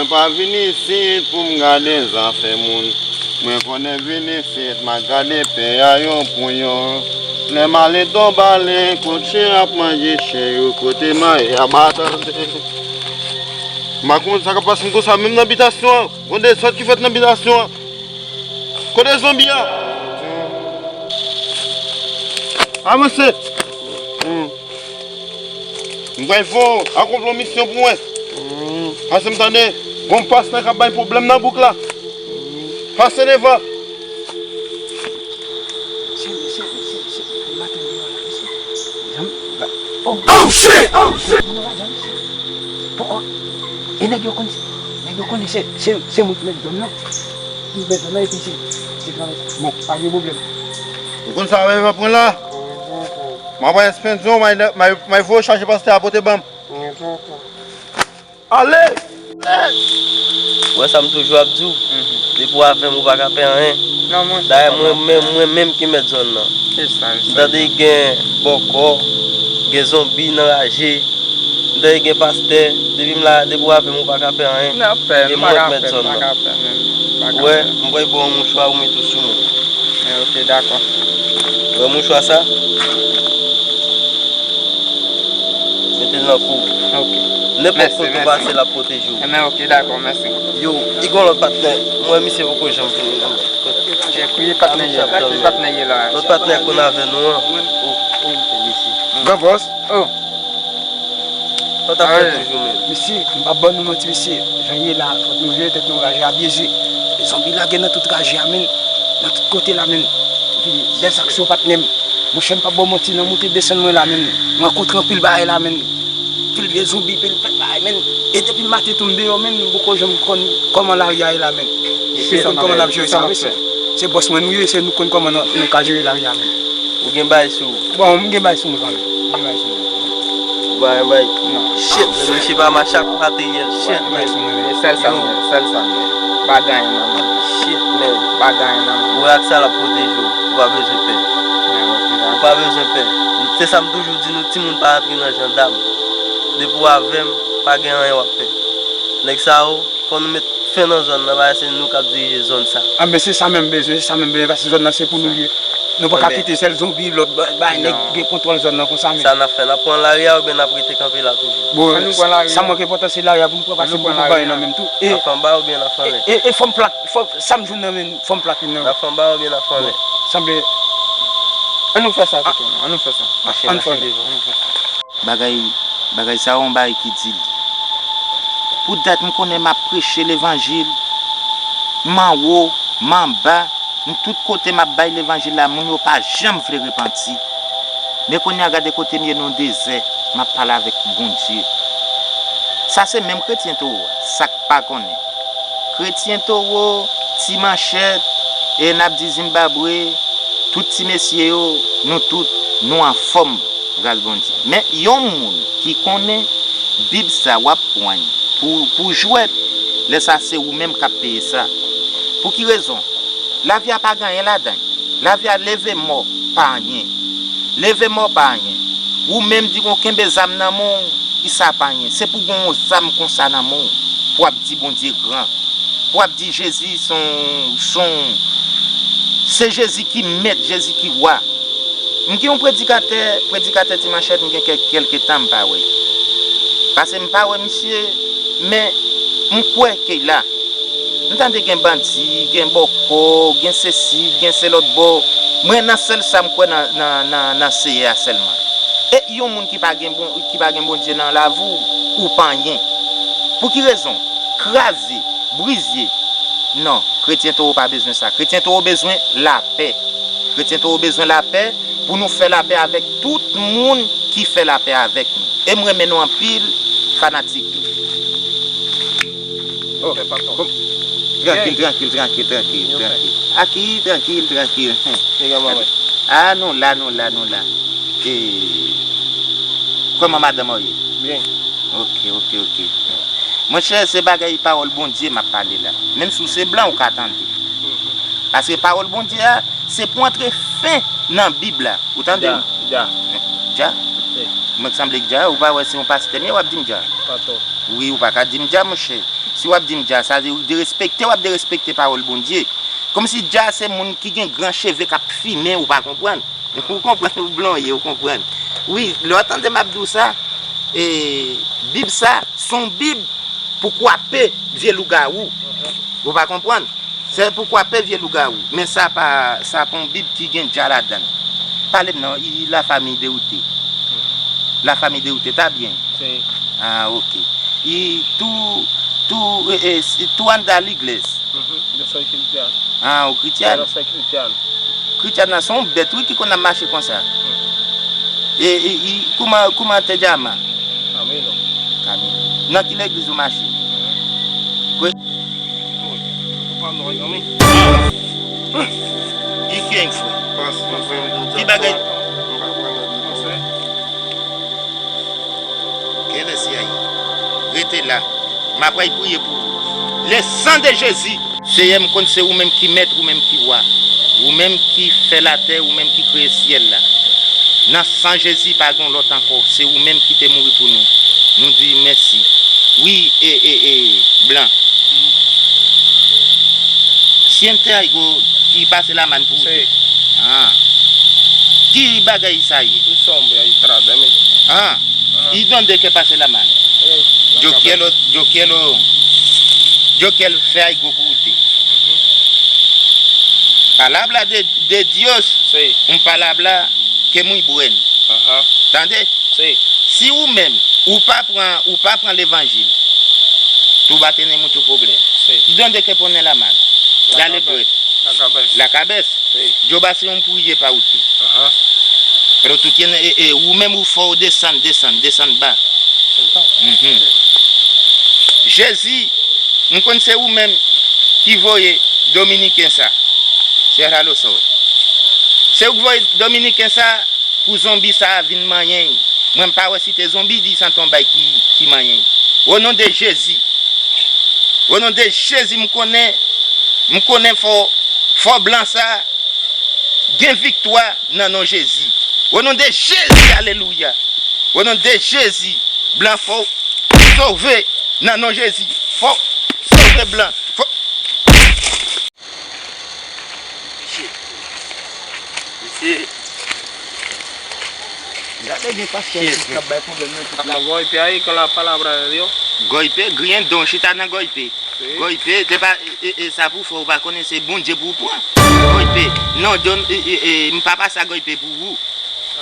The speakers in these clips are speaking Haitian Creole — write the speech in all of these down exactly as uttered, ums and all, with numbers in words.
M pa vin isit pou m gade zafè moun. Mwen konnen vin isit, m a gade pè a yon pou yon. Lè m ale Donbalen, kot chen ap manje chen yo, kote mayi a batande. M pa konn sa k ap pase m konsa, menm nan bitasyon an. Gon dezòd ki fèt nan bitasyon an. Kote zonbi a? Avanse! M pral fè w akonpli yon misyon pou mwen. Pase m tande, gon pastè k ap bay pwoblèm nan bouk la. Pase devan. Mesye, mesye, mesye, mesye, maten deyò la, mesye. Jan m va. Oh! Oh, shit! Oh, shit! Poko. E nèg yo konn, nèg yo konnen se, se, se mwen ki mèt zòn nan. Ki mèt zòn nan epi se, se granmèt. Bon, pa gen pwoblèm. Ou konn sa w ap pran la? M ap pran espenson, may, may, may voye chaje pastè a pote ban m. Ale! Ou wè sa m toujou ap di w? Depi w avè m, ou pa ka pè anyen. Dayè, mwen menm, mwen menm ki mèt zòn nan. M tande gen bòkò, gen zonbi nan raje. M tande gen pastè. Depi m la, depi w avè m, ou pa ka pè anyen. E mwen k mèt zòn nan. Ou wè, m pral ba w yon mouchwa, ou mete w sou mwen. Ou wè mouchwa sa? Mete l nan kou w. Nenpòt kote w pase, l ap pwoteje w. Enben, ok, dakò, mèsi. Yo, e gon lòt patnè. M wè misye poko janm vini nan. Jekri, patnè ye la. Ki patnè ye la? Lòt patnè konn avè nou an. Oh, oh, mesye. Gran bòs. Oh. Sa w t ap fè toujou menm? Mesye, m p ap ban nou manti, mesye. Jan ye la, fòk nou veye tèt nou, raje a byeze. Zonbi lage nan tout raje a, menn. Nan tout kote la, menn. Epi, bèl zaksyon, patnè m. Monchè, m p ap ba w manti, nan moute desann mwen la, menn. M rankontre anpil bagay la, menn. Pil vye zonbi, pil fèt bagay, menn. E depi maten tou m deyò, menn, m poko janm konn kòman lari a ye la, menn. M konn kòman n ap jere sa, mesye. Se bòs mwen nou ye, se nou konn kòman nou, nou ka jere lari a, menn. Ou gen bagay sou ou? Bon, m gen bagay sou mwen, fanmi. M gen bagay sou mwen. Ou pa gen bagay? Non. Shit, men misye pa mache ak materyèl. Shit, men. E sèl sa m gen, sèl sa m gen. Pa gen anyen nan men m. Shit, men. Pa gen anyen nan men m. Ou wè ak sa l ap pwoteje w. Ou pa bezwen pè. Ou pa bezwen pè. Se sa m toujou di nou, timoun pa antre nan jandam. Depi w avè m, pa gen anyen w ap pè. Nèg sa yo, fò nou met fen nan zòn nan, paske se nou k ap dirije zòn sa. Anben, se sa menm m bezwen, se sa menm m bezwen, paske zòn nan se pou nou li ye. Nou pa ka kite sèl zonbi, lòt ba-, bay nèg gen kontwòl zòn nan konsa, men. Sa n ap fè? N ap pran lari a oubyen n ap rete kanpe la toujou? Bon, sa m wè ki enpòtan se lari a pou nou pran, paske m poko gen anyen nan men m tou. E, n ap anba oubyen n ap anlè? E, e, e fò m plat, fò, sa m jwenn nan men m, fò m plat li nan men m. N ap anba oubyen n ap anlè? Bon, sanble. An nou fè sa pito, non. An nou fè sa. An nou fè sa. Bagay, bagay sa a yon bagay ki di l. Pou dat m konnen m ap preche levanjil. M anwo, m anba, m tout kote m ap bay levanjil la, moun yo pa janm vle repanti. Men kounye a gade kote m ye nan yon dezè, m ap pale avèk Bondye. Sa se menm kretyen towo a, sa k pa konnen. Kretyen towo, ti manchèt, e n ap di Zimbabwe, tout ti mesye yo, nou tout, nou anfòm. Gras Bondye. Men yon moun ki konnen Bib sa w ap pran pou, pou jwèt, lè sa se ou menm k ap peye sa. Pou ki rezon? Lavi a pa gen anyen ladan l. Lavi a leve mò pa anyen. Leve mò pa anyen. Ou menm di w kenbe zam nan men w, ki sa pa anyen. Se pou gen yon zam konsa nan men w, pou w ap di Bondye gran. Pou w ap di Jezi se yon, se yon, se Jezi ki mèt, Jezi ki wa. M gen yon predikatè, predikatè Ti Manchèt, m gen kèk, kèlke tan m pa wè. Paske m pa wè misye, men m kwè ke la. M tande gen bandi, gen bòkò, gen sesi, gen se lòt bò. Mwen nan sèl sa m kwè nan, nan, nan, nan Seyè a sèlman. E yon moun ki pa gen bon, ki pa gen Bondye nan lavi w, ou pa anyen. Pou ki rezon? Kraze, brize. Non, kretyen towo pa bezwen sa. Kretyen towo bezwen lapè. Kretyen towo bezwen lapè pou nou fè lapè avèk tout moun ki fè lapè avèk nou. E m renmen nou anpil, fanatik yo. Oh, trankil, trankil, trankil, trankil, trankil. Aki, trankil, trankil. Ah, nou la, nou la, nou la. E, kòman madanm ou ye? Byen. Ok, ok, ok. Monchè, se bagay pawòl Bondye m ap pale la. Menm si w se blan, ou ka tande. Paske pawòl Bondye a, se pou antre fen nan Bib la. Ou tande m? Dja. Dja? Mwen k sanble k dja, ou pa wè se yon pastè m ye, w ap di m dja. Wi, ou pa ka di m dja, monchè. Si w ap di m Dja, sa vle di w derespekte, w ap derespekte pawòl Bondye. Kòmsi Dja se moun ki gen gran cheve k ap fimen, ou pa konprann. Ou konprann, ou blonye, ou konprann. Wi, lè w tande m ap di w sa, e, Bib sa, se yon Bib pou kwape vye lougawou. Ou pa konprann? Se pou kwape vye lougawou. Men sa pa, sa pa yon Bib ki gen Dja ladan l. Pale m non, i, la famille déroutée. La famille déroutée, ta byen? Si. Ah, ok. I tou, tou, e, e, si, tou anndan liglez. Mhm. Yo se kretyen. Ah, ou kretyen? Yo se kretyen. Kretyen nan se yon bèt, wi, ki konn ap mache konsa. Mhm. E, e, i, kouman, kouman te djama? Kamilo. Kamilo. Nan ki legliz ou mache? Mhm. Kwe- Ou pa non, non, men. I ken fwe. Ki bagay? Kele si ayi. Rete la. M ap pral priye pou ou. Le sang de Jésus. Seyè, m konn se ou menm ki mèt, ou menm ki wa. Ou menm ki fè latè, ou menm ki kreye syèl la. Nan san Jezi, pa gen lòt ankò. Se ou menm ki te mouri pou nou. Nou di mèsi. Wi, e, e, e, blan. Siente algo ki pase la man pou ou. Sí. Ah. Ki bagay sa ye? Un sombra y tras de mí. Ah. Ajá. ¿Y dónde que pase la man? Eh, la Yo cabeza. Quiero, yo quiero, yo quiero hacer algo por usted. Ujú. Palabra de, de Dios, Sí. Un palabra que muy bueno. Ajá. Tande? Sí. Si ou menm, ou pa pran, ou pa pran levanjil, tú vas a tener mucho problema. Sí. ¿Y dónde que pone la mano? La Dale cabeza. Bwèt. La cabeza. La cabeza. Sí. Yo va a hacer un priye pa ou tou. Ajá. Pero tú tienes, e, e, ou menm ou fò w desann, desann, desann ba. Entonces. Mhm. Jezi, m konn se ou menm ki voye Dominiken sa. Cierra los ojos. Se ou k voye Dominiken sa pou zonbi sa a vin manyen. Mwen m pa wè si te zonbi di sa te yon bay ki, ki manyen. O non de Jezi. O non de Jezi, m konnen, m konnen fò, fò blan sa gen viktwa nan non Jezi. O non de Jezi, alelouya. O non de Jezi, blan fò sove nan non Jezi. Fò sove blan. Fò Mesye. Mesye. Gade gen pastè ki ap bay pwoblèm nan tout la. Nan gòype a, e kon la palabra de Dios. Gòype, griyen don, chita nan gòype. Wi. Gòype, te pa, e, e, e sa pou fè, ou pa konnen se Bondye pou ou pran. Gòype, non, John, e, e, e, m pa pase a gòype pou ou.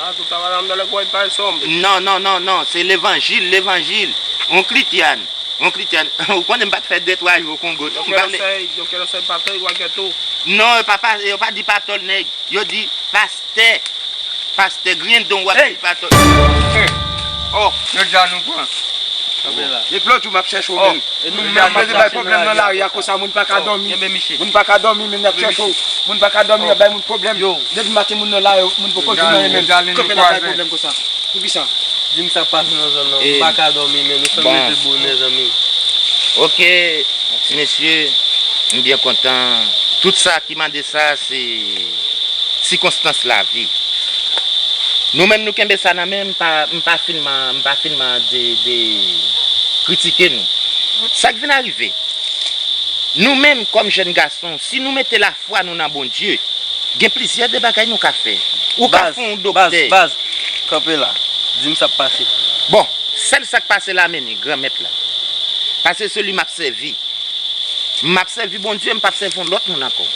Ah, tú estabas dándole gòype a ese hombre. Non, non, non, non, se levanjil, levanjil. On krityan. Yon kretyen, ou konnen m pa t fè de twa jou Kongo. Yo m pa quiero vle ser, yo quiero ser pastor igual que tú. Non, yo pa, pa, yo pa di patòl nèg, yo di pastè. Pastè, griyen don w ap di patòl. Oh. Yo di a nou pran. Depi lòt jou m ap chèche w menm. E nou menm, nou bay pwoblèm nan lari a konsa, moun pa ka dòmi. Moun pa ka dòmi, men n ap chèche w. Moun pa ka dòmi, y ap bay moun pwoblèm. Depi maten moun nan lari, moun poko jwenn anyen menm. Kanpe la bay pwoblèm konsa. Poukisa? Di m sa k pase nan zòn nan. M pa ka dòmi, men nou fè m leve bone, zanmi. Ok, ti mesye, m byen kontan. Tout sa ki mande sa, se sikonstans lavi. Nou menm, nou kenbe sa nan men, m pa, m pa finman, m pa finman de, de kritike nou. Sa k vin arive, nou menm, kòm jèn gason, si nou mete lafwa nou nan Bondye, gen plizyè de bagay nou ka fè. Ou ka fè yon doktè. Baz, baz, kanpe la. Di m sa k pase. Bon, sèl sa k pase la, mennen, Granmèt la. Paske se li m ap sèvi. M ap sèvi Bondye, m p ap sèvi yon lòt moun ankò.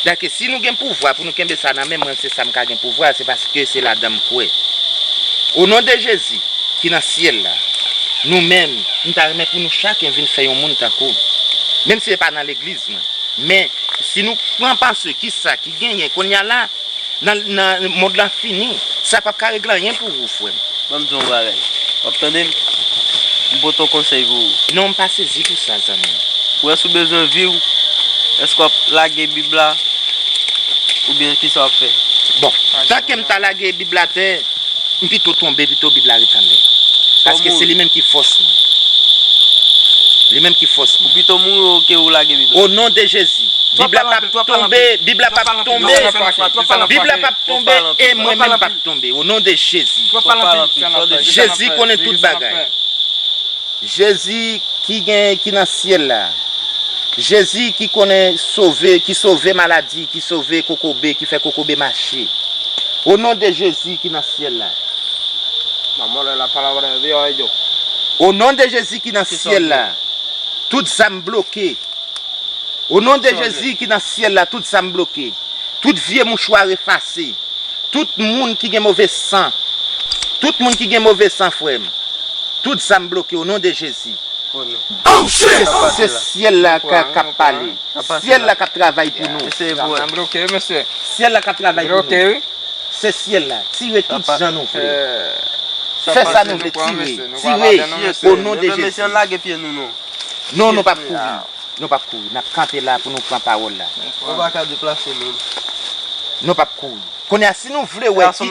Dayè ke si nou gen pouvwa pou nou kenbe sa nan men mwen, se sa m ka gen pouvwa, se paske se ladan m kwè. O non de Jezi ki nan syèl la, nou menm, m ta renmen pou nou chaken vin fè yon moun tankou m. Menm si se pa nan legliz mwen. Men, si nou pran panse ki sa ki genyen kounye a la, nan, nan mond lan fini, sa p ap ka regle anyen pou ou, frè m. Ban m di w yon bagay. W ap tande m? M pote yon konsèy pou ou. Non, m pa sezi pou sa, zanmi m. Ou wè si w bezwen vi w, èske w ap lage Bib la, oubyen kisa w ap fè? Bon, tanke m ta lage Bib la atè, m pito tonbe, pito Bib la ret anlè. Paske se li menm ki fòs mwen. Li menm ki fòs mwen. Ou pito mouri ke ou lage Bib la. O non de Jezi. Bib la p ap tonbe, Bib la p ap tonbe, Bib la p ap tonbe, e mwen menm p ap tonbe. O non de Jezi. Jezi konnen tout bagay. Jezi ki gen, ki nan syèl la. Jezi ki konnen sove, ki sove maladi, ki sove kokobe, ki fè kokobe mache. O non de Jezi ki nan syèl la. Vamos a leer la palabra de Dios a ellos. O non de Jezi ki nan syèl la. Tout zam bloke. O non de Jezi ki nan syèl la, tout zam bloke. Tout vye mouchwa efase. Tout moun ki gen move san. Tout moun ki gen move san, frè m. Tout zam bloke o non de Jezi. Se syèl la k ap pale. Syèl la k ap travay pou nou. Zam nan bloke wi mesye. Syèl la k ap travay pou nou. Se syèl la. Tire tout jan nou vle. Fè sa nou vle, tire. Tire o non de Jezi. Non, nou p ap kouri. Nou p ap kouri. N ap kanpe la pou nou pran pawòl la. Nou pa ka deplase menm. Nou p ap kouri. Kounye a, si nou vle wè ki,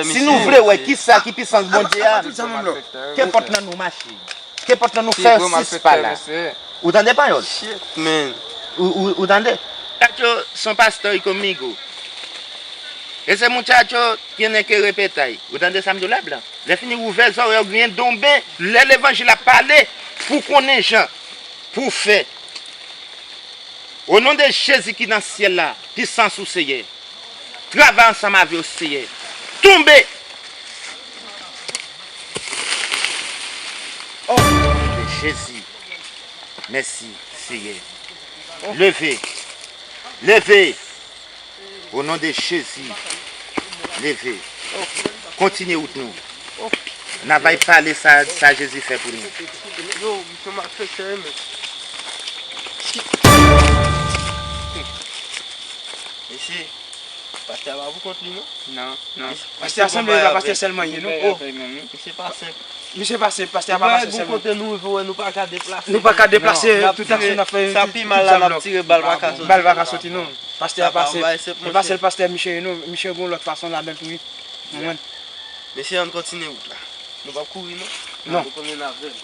si nou vle wè ki sa ki pisans Bondye a, kenpòt nan nou mache. Kenpòt nan nou fè sis pa la. Ou tande panyòl? Ou, ou, ou tande? Muchacho, son pastor y conmigo. Ese muchacho tiene que respetar. Ou tande sa m di w la, blan? Lè fini, ouvè zòrèy w, gen donben. Lè levanjil ap pale, pou konnen jan pou fè. O non de Jezi ki nan syèl la, pisans ou, Seyè. Travay ansanm avè w, Seyè. Tonbe! O non de Jezi. Mèsi, Seyè. Leve. Leve. O non de Jezi. Leve. Kontinye wout nou. N a bay pale sa, sa Jezi fè pou nou. Yo, misye malfektè, men. Mesye, pastè a pa pou kont li, non? Non, non. Pastè a sanble pa pastè sèlman ye, non? Oh. Mesye pa senp. Misye pa senp, pastè a pa pastè sèlman. Kote nou rive, nou pa ka deplase. Nou pa ka deplase, tout aksyon n ap fè. Sa pi mal la, n ap tire bal pa ka soti. Bal pa ka soti, non. Pastè a pa senp. E pa sèl pastè misye ye, non. Misye gen lòt fason ladan l tou, wi. Konprann? Mesye, ann kontinye wout la. Nou p ap kouri, non? Non. Nou konnen n ap vle.